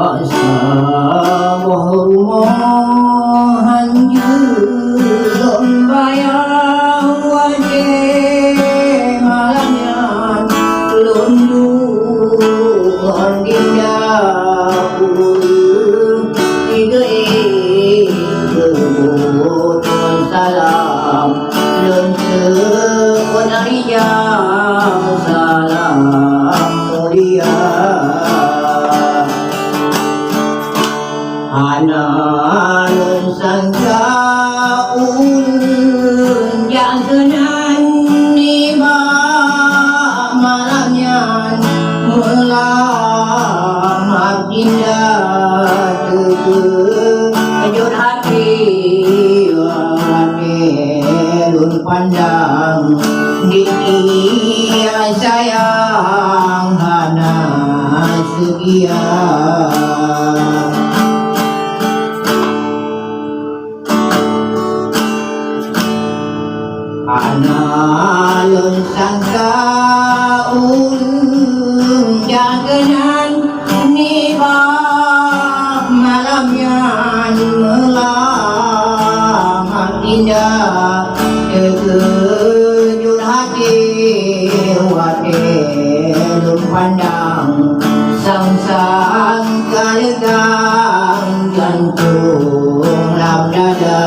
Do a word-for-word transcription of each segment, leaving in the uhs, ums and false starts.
Saboh rumoh hanjeuet lom bayang, watèe malam nyan lôn duek ngon dinda ureueng. Tiga ék geubôh salam, lôn seuôt rijang salam mulia. Hana lôn sangka ulôn jak keunan nibak malam nyan, meulam hati dah teukeujot hati watèe lôn pandang. Di sayang hana seutia. Hana lôn sangka ulôn jak keunan nibak malam nyan, meulam hati dah teukeujot hati watèe lôn pandang. Sang-sang ka leutang jantông lam dada.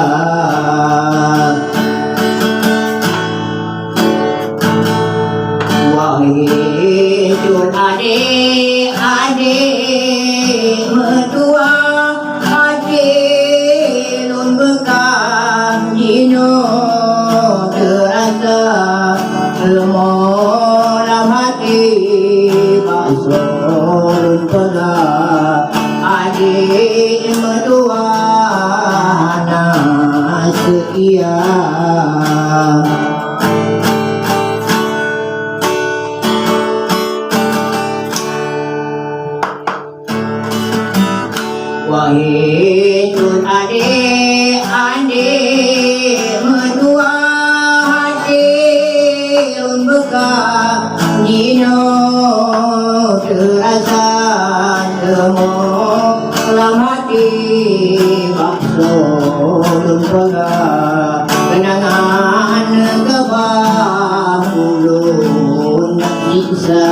Wahé cut adék-adék meutuwah, até lôn beukah jinoe teurasa leumo lam até, bak soe lôn peugah adék meutuwah hana seutia. Wahé cut adék-adék meutuwah, até lôn beukah jinoe teurasa leumo lam até, bak soe lôn peugah keunangan keubah ulôn nyang siksa.